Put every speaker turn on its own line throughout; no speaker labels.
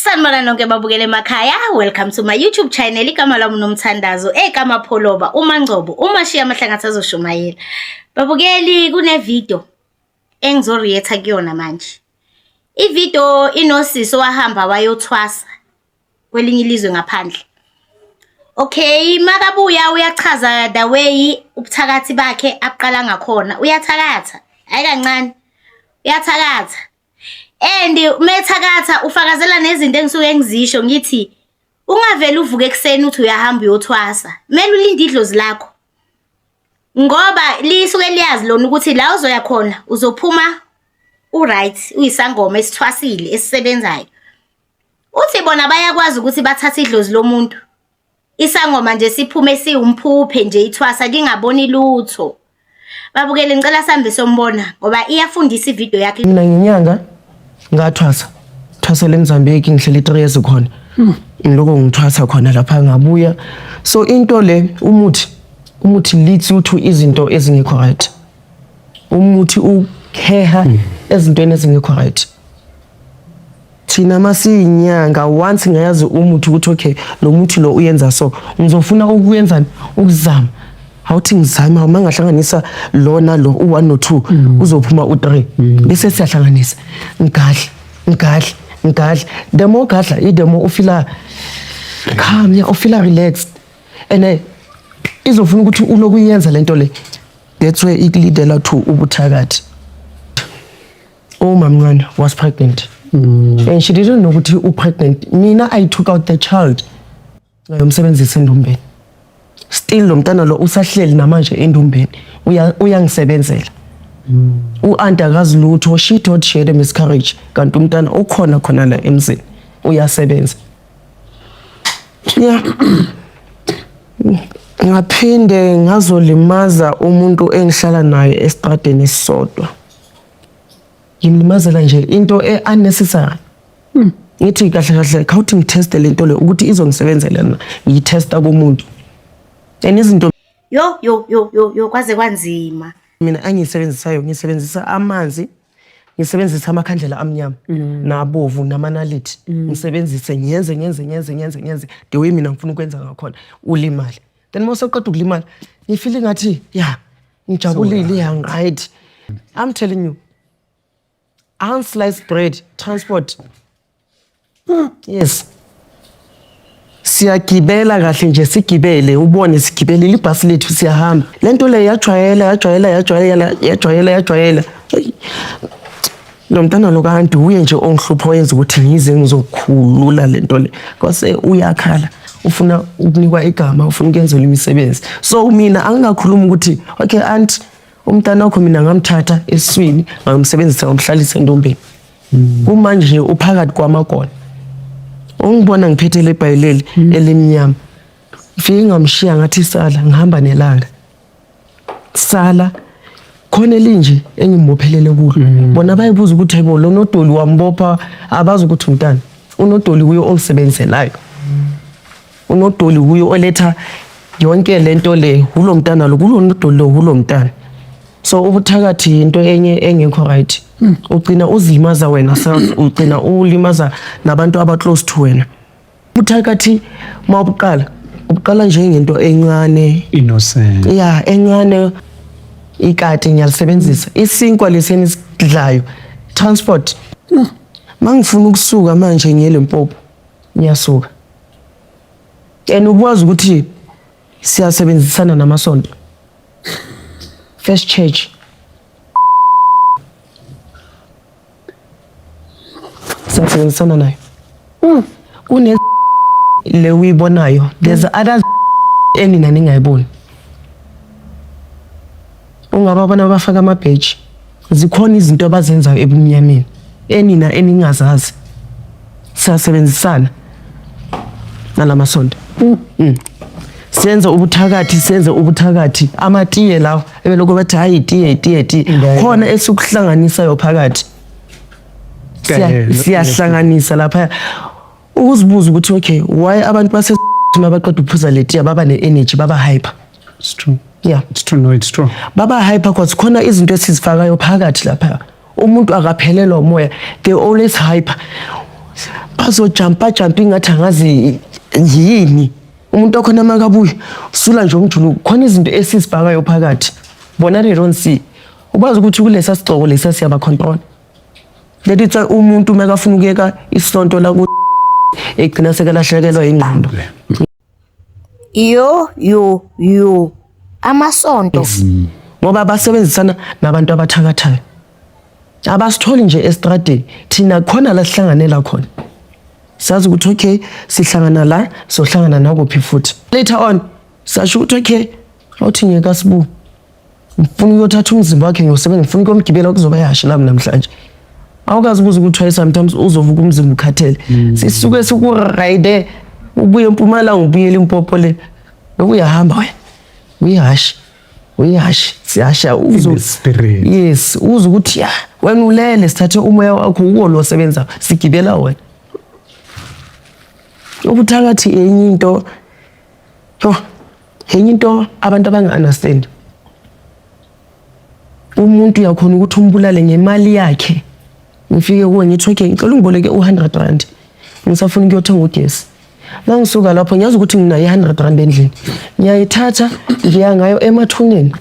Sanibona nonke babukele emakhaya. Welcome to my YouTube channel. Igama lami uNomthandazo ekaMapholoba, uMangcobo, uMashiya Amahlangathi azoshumayela. Babukeli, kune video engizoreacta kuyona manje. I-video inosisi owahamba wayothwasa kwelinye ilizwe ngaphandle. Okay, makabuya uyachaza the way ubuthakathi bakhe aqala ngakhona. Uyathakatha, hayi kancane. Uyathakatha. And methakatha ufakazela nezinto engisuke ngizisho ngithi ungavele uvuke ekuseni uthi uyahamba uyothwasa. Kumele ulinde idlozi lakho. Ngoba lisuke liyazi lona ukuthi la uzoya khona uzophuma u-right, uyisangoma esithwasile esisebenzayo. Uthi bona bayakwazi ukuthi bathathe idlozi lomuntu. Isangoma nje siphume siwumphuphe nje ithwasa lingaboni lutho. Babukele, ngicela sihambe sombona ngoba iyafundisa ividiyo yakhe.
Mina ngenyanga ngathwasa thwasela eMozambique, ngihleli 3 years khona, ngiloko ngithwasa khona lapha, ngabuya. So into le, umuthi leads you to izinto ezingekho right. Umuthi ukheha ezintweni ezingekho right. Thina masiyinyanga, once ngayazi umuthi ukuthi okay, lo muthi lo uyenza so, ngizofuna ukuyenzani? Ukuzama. Awuthi ngizama, uma ngahlanganisa lo nalo, u-1 no-2 uzophuma u-3, bese siyahlanganisa, ngigadle, ngigadle, ngigadle. The more gadla, i-the more ufila calm, yeah, ufila relaxed, and izofuna ukuthi uloku uyenza lento le. That's where ikulidela to ubuthakathi. Umamncane was pregnant and she didn't know ukuthi u-pregnant. Mina, I took out the child, ngayomsebenzisa endumbeni. Still lo mntana lo usahleli namanje endumbeni, uyangisebenzela. U-anti akazi lutho. She thought she had a miscarriage, kanti umntana ukhona khona la emzini, uyasebenza. Yeah, ngaphinde ngazolimaza umuntu engihlala naye esitradeni esisodwa. Ngimlimazela nje into e-unnecessary. Ngithi kahle kahle, khawuthi ngitheste lento le ukuthi izongisebenzela na. Ngiyithesta kumuntu and izinto
Yo yo yo yo yo, kwaze kwanzima.
Mina engiyisebenzisayo, ngisebenzisa amanzi, ngisebenzisa amakhandlela amnyama nabovu namanalithi, ngisebenzise, ngiyenze, ngenze, ngenze, ngenze, ngenze the way mina ngifuna ukwenza ngakhona, ulimale. Then uma usewuqeda ukulimala, ngifile ngathi ya, ngijabulile, ya, right. I'm telling you, unsliced bread transport, yes, siyagibela kahle nje, sigibele, ubone sigibelile ibhasi lethu, siyahamba. Lento le yajwayela, yajwayela, yajwayela, yajwayela, yajwayela. Eyi, lo mntana lo kanti uye nje ongihlupha, oyenza ukuthi ngize ngizokhulula lento le, kwase uyakhala, ufuna ukunikwa igama, ufuna ukuyenzelwa imisebenzi. So mina angingakhuluma ukuthi okay aunt, umntana wakho mina ngamthatha esiswini, ngamsebenzisa, ngamhlalisa entombeni. Kumanje nje uphakathi kwamagona, ungibona ngiphethe le bhayileli elimnyama. Ngifike ngamshiya, ngathi sala, ngihamba nelanga, sala khona elinje engimbophelele kulo. Bona bayibuza ukuthi hayibo, lo nodoli wambopha. Abazi ukuthi umntana unodoli kuyo ongisebenzelayo, unodoli kuyo oletha yonke lento le, hulo mntana lo, kulo nodoli lo, hulo mntana. So ubuthakathi into enye engekho right. Ugcina uzilimaza wena self, ugcina ulimaza nabantu aba close to wena. Ubuthakathi mawubuqala, ubuqala njengento encane.
Innocent.
Ya, encane. Ikati ngiyalisebenzisa, isinkwa leseni esidlayo, transport. Mangifuna ukusuka manje ngiye Limpopo, ngiyasuka. And ukwazi ukuthi siyasebenzisana namasonto, First Church siyasebenzisana nayo. Kune le uyibonayo, there's others enina ningayiboni. Ungababona bafaka amabheji, zikhona izinto abazenzayo ebumnyameni enina eningazazi. Siyasebenzisana nalamasonto. Senze ubuthakathi, senze ubuthakathi, amatiye lawo ebeloko bathi hayi, itiye, itiye, itiye, khona esikuhlanganisayo phakathi. Siyahlanganisa lapha. Ukuzibuza ukuthi okay, why abantu base mabaqeda ukuphuza letiya baba ne-energy, baba hyper?
It's true.
Yeah.
It's true. No, it's true.
Baba hyper cause khona izinto esizifakayo phakathi lapha. Umuntu akaphelelwa umoya, they always hyper. Bazojampa jampa ingathi angazi yini. Umuntu wakhona makabuya usula nje umjuluko, khona izinto esizibhakayo phakathi. Bona they don't see. Ukwazi ukuthi kulesa sigcoko lesa siyaba control. That it's why umuntu makafuna ukuyeka isonto la ku egcina sekalahlekelwa ingqondo.
Yo yo yo. Amasonto.
Ngoba basebenzisana nabantu abathakathayo. Abasitholi nje estradeni, thina khona la sihlanganela khona. Sazi ukuthi okay, sihlangana la, sohlangana nakuphi futhi. Later on sasho ukuthi okay, awuthi ngiyeka sibu. Ngifuna ukuyothatha umzimba wakhe ngiyosebenza, ngifuna ukuyomgibela kuzoba yashe lami namhlanje. Awukazi ubuza ukuthi why sometimes uzovuka umzimba ukhathele. Sisuke sikuride ubuye eMpumalanga ubuye eLimpopo le. Uyahamba wena. Uyahasha. Uyahasha. Siyasha uzo
spirit.
Yes, uze ukuthi ya wena ulele sithathe umoya wakho uwo lo osebenza sigibela wena. Ubuthakathi enye into. Yo, enye into abantu abanga-understand. Umuntu uyakhona ukuthi umbulale ngemali yakhe. Ngifike kuwe ngithi okay, ngicela ungiboleke u-100 rand. Ngisafuna ukuyothenga ugesi. Mangisuka lapho ngiyazi ukuthi nginayo i-100 rand endlini. Ngiyayithatha ngiya ngayo emathuneni.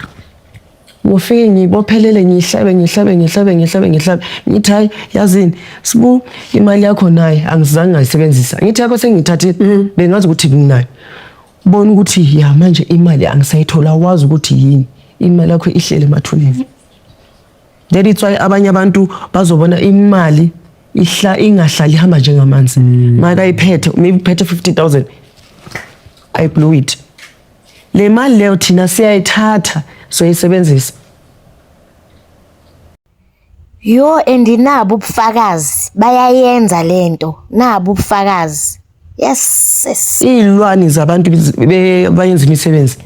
Ngifike ngibophelele ngihlabe ngihlabe ngihlabe ngihlabe ngihlabe ngithi hayi yazini sibu imali yakho naye angizange ngayisebenzisa ngithi yakho sengiyithathile bengazi ukuthi nginayo bona ukuthi ya manje imali angisayithola wazi ukuthi yini imali yakho ihlele emathuneni. That is why abanye abantu bazobona imali ihla ingahlali ihamba njengamanzi. Makayiphethe maybe uphethe 50000 I blew it. Le mali leyo thina siyayithatha soyisebenzisa.
Yo and nabo ubufakazi bayayenza lento nabo ubufakazi. Yes sis.
Iy'lwane zabantu bayenza imisebenzi.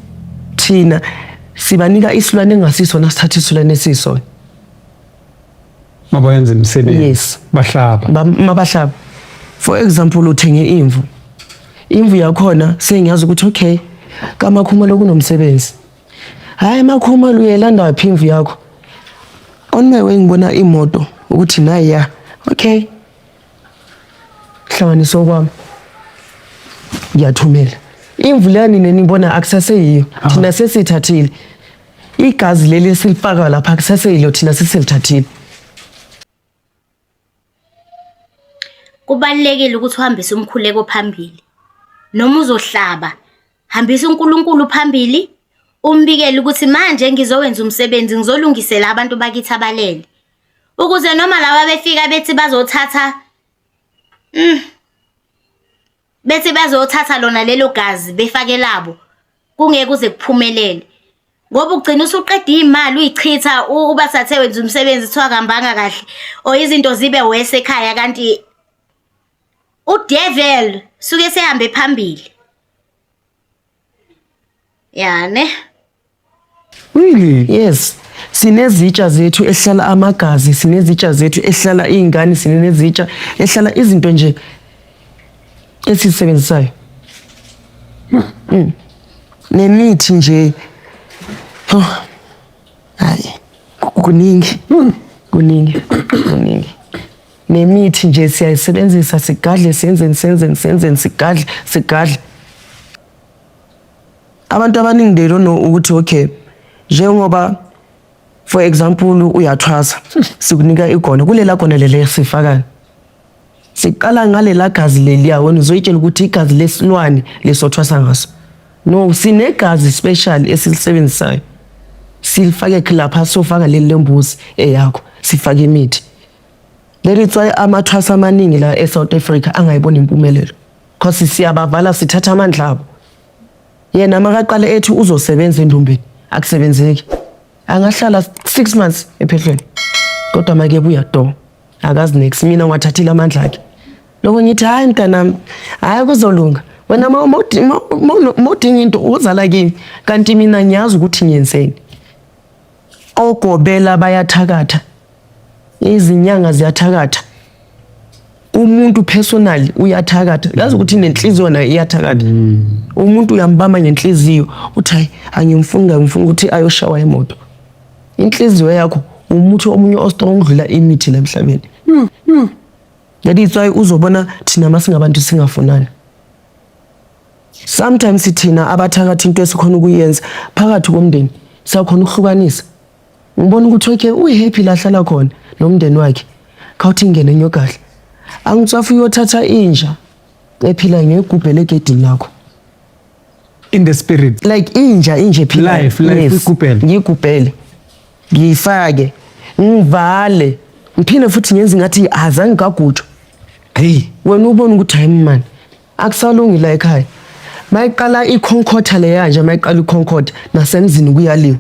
Thina sibanika isilwane engasisona sithatha isilwane esisona.
Mabayenza imisebenzi.
Yes.
Bahlaba.
Mabahlaba. For example uthenge imvu. Imvu yakhona sengiyazi ukuthi okay kaMakhumalo kunomsebenzi. Hayi Makhumalo uyelanda phi imvu yakho? On my way ngibona imoto ukuthi nayi ya. Okay. Hlanganiso kwami. Ngiyathumela. Imvu leya nina nibona akusaseyiyo. Thina sesithathile. Igazi leli esilifaka lapha akusaseyilo thina sesilithathile.
Kubalulekile ukuthi uhambise umkhuleko phambili. Noma uzohlaba, hambisa uNkulunkulu phambili, umbikele ukuthi manje ngizowenza umsebenzi, ngizolungisela abantu bakithi abalele. Ukuze noma laba befika bethi bazothatha bethi bazothatha lona lelo gazi befake labo, kungeke kuze kuphumelele. Ngoba ugcina usuqeda iy'mali uyichitha uba sathe wenza umsebenzi kuthiwa akuhambanga kahle or izinto zibe worse ekhaya kanti udevil suke sehambe phambili. Ya ne?
Really? Yes. Sinezitsha zethu ehlala amagazi, sinezitsha zethu ehlala iy'ngane, sinezitsha ehlala izinto nje esizisebenzisayo. Nemithi nje. Oh. Hayi. Kuningi. Kuningi. Kuningi. Nemithi nje siyayisebenzisa sigadle senzeni senzeni senzeni sigadle sigadle. Abantu abaningi they don't know ukuthi okay njengoba for example uyathwasa sikunika igona kulela gona leli sifakani siqala ngalela gazi leliya wena uzoyitshela ukuthi igazi lesilwane lesothwasa ngaso no sinegazi special esilisebenzisayo silifake lapha sofaka leli lembuzi eyakho sifake imithi. That is why amathwasa amaningi la eSouth Africa angayiboni impumelelo because siyabavala sithatha amandla abo. Yena makaqale ethi uzosebenza endumbeni akusebenzeki. Angahlala 6 months ephehlweni. Kodwa make buya do akazi next mina ngiwathathile amandla akhe. Lokho ngithi hayi mntanami hayi kuzolunga. Wena mawudinga into uzala kimi kanti mina ngiyazi ukuthi ngiyenzeni. Ogobela bayathakatha. Izinyanga ziyathakatha. Umuntu personally uyathakatha. Yazi ukuthi nenhliziyo nayo iyathakatha. Umuntu uyambamba ngenhliziyo uthi hayi angimfuni ngifuna ukuthi ayoshawa imoto. Inhliziyo yakho umuthi omunye ostrong udlula imithi la emhlabeni. That is why uzobona thina masingabantu singafunani. Sometimes thina abathakathi into esikhona ukuyenza phakathi komndeni siyakhona ukuhlukanisa. Ngibona ukuthi okay, uhappy la hlala khona nomndeni wakhe. Khawuthi ngene nyogahle. Angitswafu uyothatha inja ephila ngegubhele egedini lakho.
In the spirit.
Like inja ephila.
Life,
Yes.
Uyigubhele.
Ngiyigubhele. Ngiyifake. Ngivale. Ngiphinde futhi ngenze ngathi azange kagujwa.
Hey.
Wena ubona ukuthi hayi man, akusalungi la ekhaya. Mayiqala ikhonkotha leya nje, mayiqala ikhonkotha nasemzini kuyaliwa.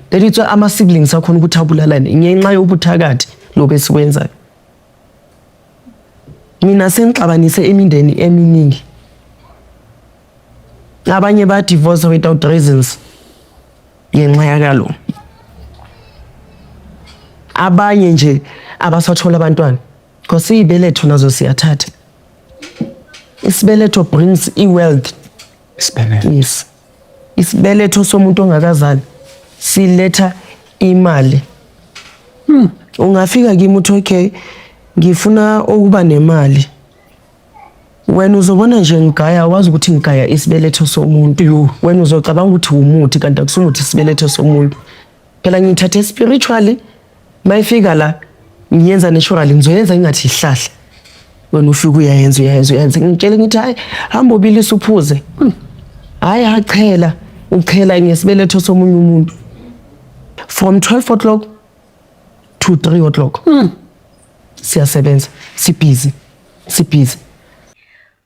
That is why ama siblings akhona ukuthi abulalane ngenxa yobuthakathi lobu esikwenzayo. Mina sengixabanise imindeni eminingi. Abanye ba divorce without reasons ngenxa yakalo. Abanye nje abasathola abantwana because izibeletho nazo siyathatha. Isibeletho brings i-wealth.
Isibeletho.
Yes. Isibeletho somuntu ongakazali siletha imali. Ungafika kimi uthi okay, ngifuna ukuba nemali. Wena uzobona nje ngigaya, wazi ukuthi ngigaya isibeletho somuntu. Wena uzocabanga ukuthi umuthi, kanti akusumuthi, isibeletho somuntu. Phela ngithathe spiritually, mayifika la ngiyenza naturally, ngizoyenza ingathi ihlahla. Wena ufika uyayenza uyayenza uyayenza, ngitshele ngithi hayi, hamba ubilise uphuze. Hayi, achela uchela ngesibeletho somunye umuntu from 12 o'clock to 3 o'clock. Siyasebenza, sibhizi sibhizi.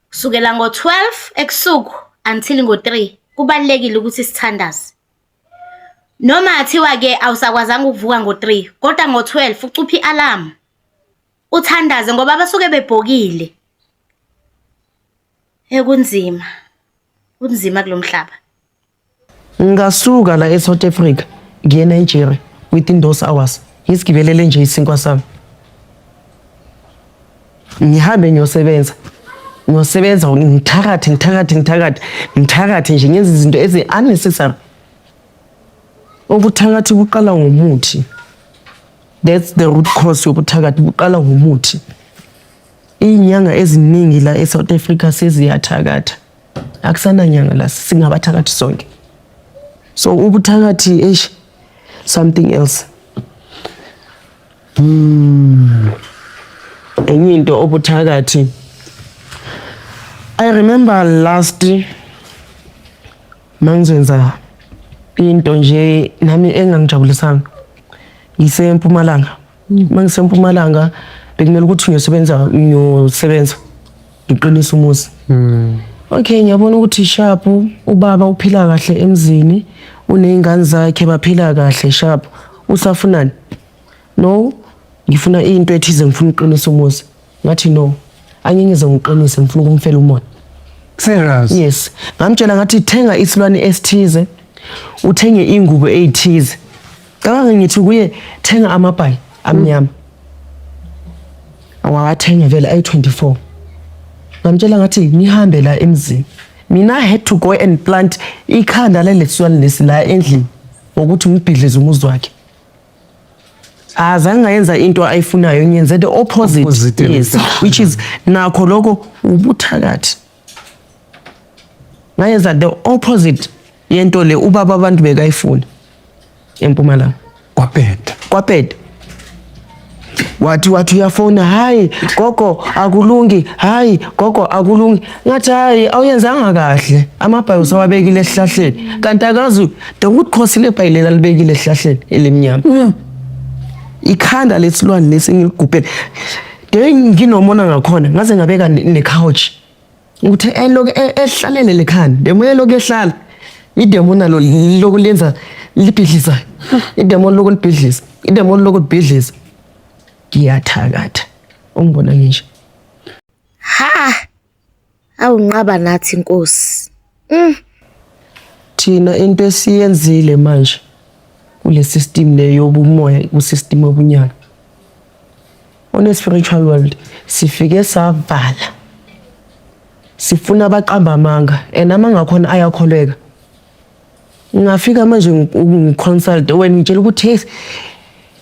Kusukela ngo-12 ebusuku until ngo-3 kubalulekile ukuthi sithandaze. Noma athiwa-ke awusakwazanga ukuvuka ngo-3, kodwa ngo-12 ucuphe i-alarm uthandaze ngoba basuke bebhokile. Ekunzima, kunzima kulo mhlaba.
Ngingasuka la e-South Africa ngiye eNigeria within those hours, ngisigibelele nje isinkwa sami, ngihambe ngiyosebenza, ngiyosebenza, ngithakathe ngithakathe ngithakathe ngithakathe nje, ngenza izinto ezi-unnecessary. Ubuthakathi buqala ngomuthi. That's the root cause yobuthakathi, buqala ngomuthi. Iy'nyanga eziningi la e-South Africa seziyathakatha, akusananyanga la, singabathakathi sonke. So ubuthakathi, eish, something else. Enye into obuthakathi, I remember last mangizenza into nje nami engangijabulisanga, ngisempumalanga. Mangisempumalanga bekumele ukuthi ngiyosebenza, ngiyosebenza ngiqinise umuzi. Okay, ngiyabona ukuthi sharp, ubaba uphila kahle emzini, uney'ngane zakhe, baphila kahle sharp. Usafunani? No, ngifuna into ethize, ngifuna uqinisa umuzi. Ngathi no, angeke ngize ngiqinise, ngifuna ukumfela umona.
Serious?
Yes. Ngamtshela ngathi thenga isilwane esithize, uthenge ingubo eyithize. Cabanga ngithi kuye thenga amabhayi amnyama. Awathenga vele ayi-24. Ngamtshela ngathi ngihambe la emzini. Mina I had to go and plant ikhanda lalesilwane lesi la endlini ngokuthi ngibhidlize umuzi wakhe. Azange ngayenza into ayifunayo, ngiyenze the opposite.
Opposite.
Yes, which is nakho lokho ubuthakathi. Ngayenza the opposite yento le ubaba abantu bekayifuna eMpumalanga.
Kwapeda.
Kwapeda. Wathi uyafona, hayi gogo akulungi, hayi gogo akulungi. Ngathi hayi, awuyenzanga kahle, amabhayi usawabekile esihlahleni, kanti akazi the root cause lebhayi lela libekile esihlahleni elimnyama, ikhanda lesilwane lesi engiligubhele. De nginomona ngakhona, ngaze ngabeka ne-couch ukuthi eloku ehlalele lekhanda, demon elokhu ehlala, idemon nalo loku lenza libhidlizayo, idemon loku libhidliza, idemon loku libhidliza. Ngiyathakatha, ungibona ngisho.
Ha! Awunqaba nathi Nkosi.
Thina into esiyenzile manje kule system le yobumoya, ku system yobunyanga on a spiritual world, sifike savala, sifuna abaqamba amanga and amanga khona ayakholeka. Ngingafika manje ngiconsult wena, ngitshela ukuthi hey,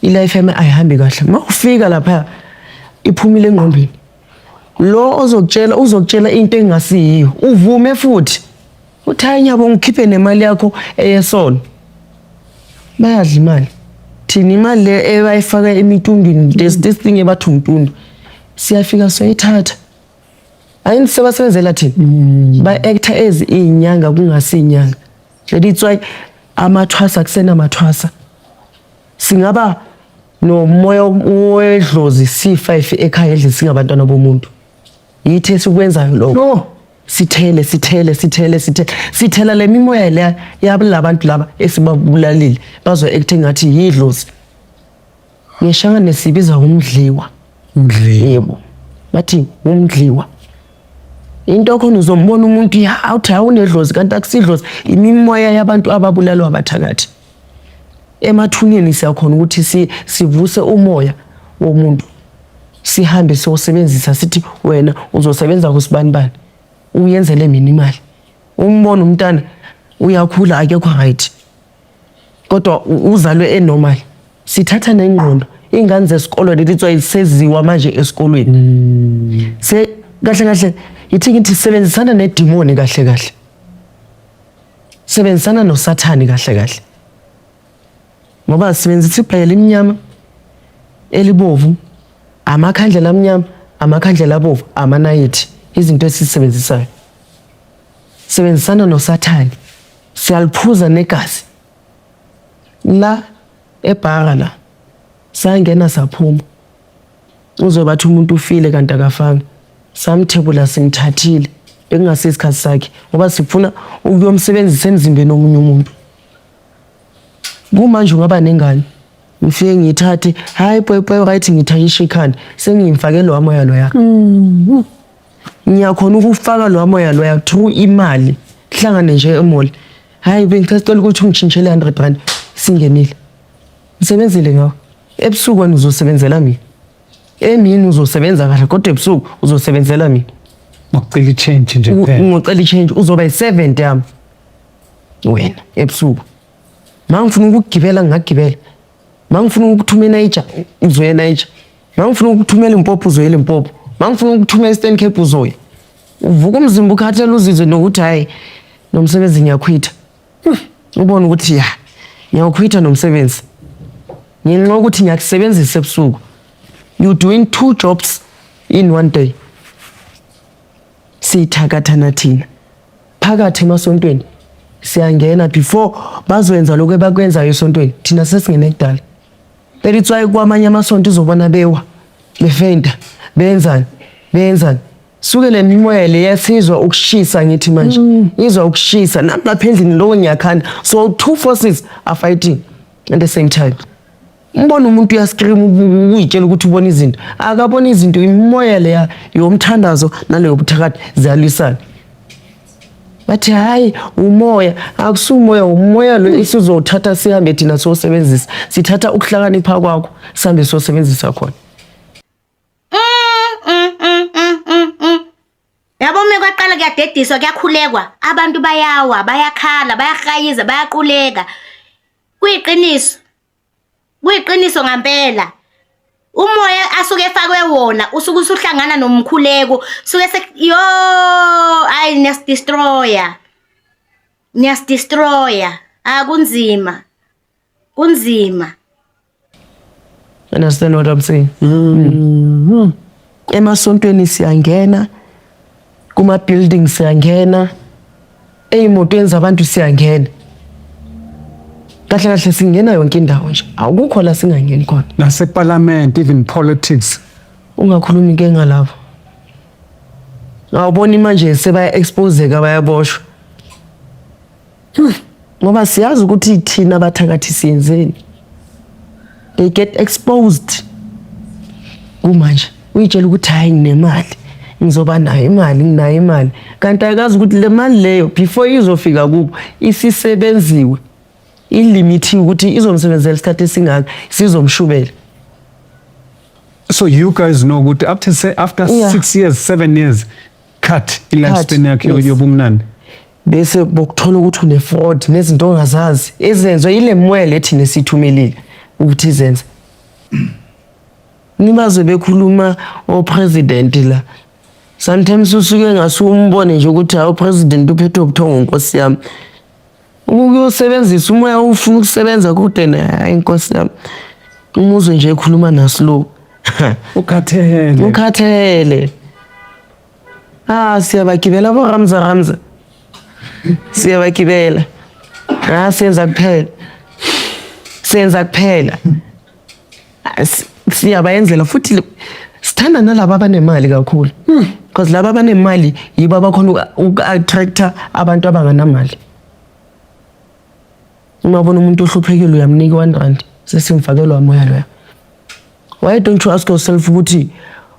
ilife yami ayihambi kahle, mawufika lapha iphumile engqondweni. Lo ozokutshela uzokutshela into engasiyiyo, uvume futhi uthi hayi ngiyabonga, ukhiphe nemali yakho eyesono. Bayadla imali. Thina imali le ebayifaka emitundwini, there's this thing ebathi umtundu, siyafika soyithatha. Ayini sebasebenzela thina, ba-acta as iy'nyanga kungasiyinyanga. That's why amathwasa kusenamathwasa. Singaba nomoya wedlozi si-five ekhaya endlini singabantwana bomuntu. Yithi esikwenzayo lokho.
No.
Sithele, sithele, sithele, sithele, sithela le mimoya le yabulabantu laba esibabulalile, bazo-acta ngathi yidlozi. Ngeshangane sibiza umdliwa.
Umdliwa.
Yebo, bathi umdliwa. Into khona uzombona umuntu ya awuthi awunedlozi, kanti akusidlozi, imimoya yabantu ababulalwa abathakathi. Emathuneni siyakhona ukuthi sivuse umoya womuntu, sihambe siyosebenzisa, sithi wena uzosebenza kusibanibani, uyenzele mina imali. Umbona umntana uyakhula akekho right, kodwa uzalwe enormal. Sithatha nengqondo iy'ngane zesikolo leli tswayi seziwa manje esikolweni. Se kahle kahle yithi ngithi sebenzisana nedimoni, kahle kahle sebenzisana nosathane kahle kahle, ngoba sibenzisa ibhayi elimnyama, elibovu, amakhandlela amnyama, amakhandlela abovu, amanayithi, izinto esizisebenzisayo. Sebenzisana nosathane, siyaliphuza negazi la ebhara la, sangena saphuma, uzwe bathi umuntu ufile kanti akafanga. Samthebula, simthathile, bekungasisikhathi sakhe, ngoba sifuna ukuyomsebenzisa emzimbeni omunye umuntu. Kumanje ungaba nengane, ngifike ngiyithathe, hayi boy boy, right, ngithayishe ikhanda, sengimfake lo moya loya. Ngiyakhona ukufaka lo moya loya through imali. Hlangane nje emall, hayi bengicela ukuthi ungishintshele R100, singenile, ngisebenzile ngawo. Ebusuku wena uzosebenzela mina, emini uzosebenza kahle, kodwa ebusuku uzosebenzela mina.
Ngokucela i-change nje kuphela.
Ngocela i-change, uzoba yi-servant yami wena ebusuku. Ma ngifuna ukugibela ngingagibela, ma ngifuna ukuthuma eNiger uzoya eNiger, ma ngifuna ukuthumela Limpopo uzoya eLimpopo, ma ngifuna ukuthuma e-Eastern Cape uzoya. Uvuka umzimba ukhathele, uzizwe nokuthi hayi nomsebenzi ngiyakhwitha, ubone ukuthi ya ngiyawukhwitha nomsebenzi ngenxa yokuthi ngiyakusebenzisa ebusuku. You doing two jobs in one day. Siyithakathana thina phakathi emasontweni, siyangena before bazoyenza lokho ebakwenzayo esontweni, thina sesingene kudala. That why kwamanye amasonto uzobona bewa, befenta, benzani benzani, suke le mimoya le yasizwa ukushisa. Ngithi manje izwa ukushisa nami lapha endlini lokho ngiyakhanda, so two forces are fighting at the same time. Umbona umuntu uyascream, uyitshela ukuthi ubona izinto, akabona izinto, imimoya leya yomthandazo naleyo buthakathi ziyalwisana. Bathi hayi umoya, akusumoya, umoya lo esizowuthatha sihambe thina siyosebenzisa. Sithatha ukuhlakanipha kwakho sihambe siyosebenzisa khona.
Yabo, uma kwaqala kuyadediswa, kuyakhulekwa, abantu bayawa, bayakhala, bayahayiza, bayaquleka. Kuyiqiniso, kuyiqiniso ngampela. Umoya asuke efakwe wona usuke usuhlangana nomkhuleko, suke se yo, ayi niyasi-destroya, niyasi-destroya. Akunzima, kunzima.
Understand what I'm saying? Mm. Emasontweni siyangena, kuma buildings siyangena, ey'motweni zabantu siyangena. Kahle kahle singena yonke indawo nje. Akukho la singangeni khona.
Naseparliament, even politics.
Ungakhulumi ke ngalapho. Awuboni manje sebaya exposeka, bayaboshwa. Ngoba siyazi ukuthi thina abathakathi siyenzeni. They get exposed. Kumanje uyitshela ukuthi hayi nginemali, ngizoba nayo imali, nginayo imali, kanti akazi ukuthi le mali leyo before izofika kubo isisebenziwe, ilimithiwe ukuthi izomsebenzela isikhathi esingaka, sizomshubela.
So you guys know ukuthi after, say, after 6 years, 7 years, cut i-lifespan yakhe yobumnandi.
Bese bokuthola ukuthi une-fraud nezinto ongazazi ezenziwe yile moya le thina esiyithumelile ukuthi izenze. Nibazwe bekhuluma opresident la. Sometimes usuke ngasuke umbone nje ukuthi hawu president uphethwe ubuthongo nkosi yami. Ukuyosebenzisa umoya ufuna ukusebenza kude naye hayi nkosi yami. Umuzwe nje ekhuluma naslow.
Ukhathele.
Ukhathele. Ah siyabagibela bo Ramza Ramza. Siyabagibela. Ah senza kuphela. Senza kuphela. Ah, Siyabayenzela futhi sithanda nalaba abanemali kakhulu. Because laba abanemali yibo abakhona uku-attracta abantu abanganamali. Uma ubona umuntu ohluphekile uyamnika 1 rand sesimfakelwa moya loya. Why don't you ask yourself ukuthi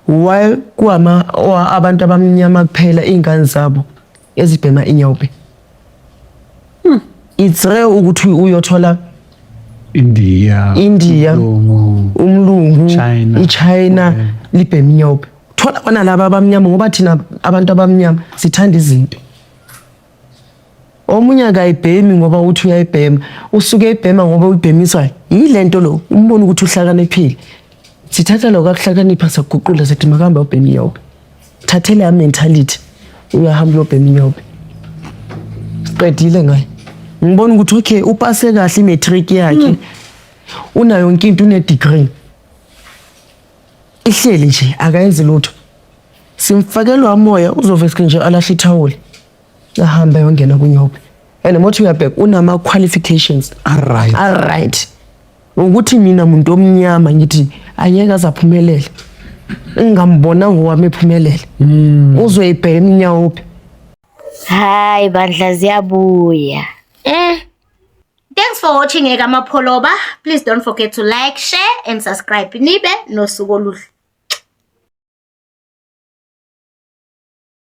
why kuwama abantu abamnyama kuphela iy'ngane zabo ezibhema inyaope? It's rare ukuthi uyothola
India.
India,
Umlungu.
umlungu,
China.
iChina libhema inyaope. Thola bona laba abamnyama ngoba thina abantu abamnyama sithanda izinto. Omunye akayibhemi ngoba uthi uyayibhema, usuke eyibhema ngoba uyibhemiswa yile nto lo, umbona ukuthi uhlakaniphile. Sithatha lokho akuhlakanipha sakuguqula sithi makahambe ayobhema inyoka. Thathe leya mentality uyahamba uyobhema inyoka. Siqedile ngaye. Ngibona ukuthi okay upase kahle i-matric yakhe. Unayo yonke into une-degree. Ihleli nje akayenzi lutho. Simfakelwa umoya uzovese nje alahle ithawula. Ahambe ayongena kunyope. And mothi uyabheka unama qualifications.
Alright.
Alright. Ukuthi mina muntu omnyama ngithi angeke azaphumelele. Ngingambona ngowami ephumelele. Uzoyibheka iminyawo phi.
Hayi bandla ziyabuya. Eh. Thanks for watching Eka Mapholoba. Please don't forget to like, share and subscribe. Nibe nosuku oluhle.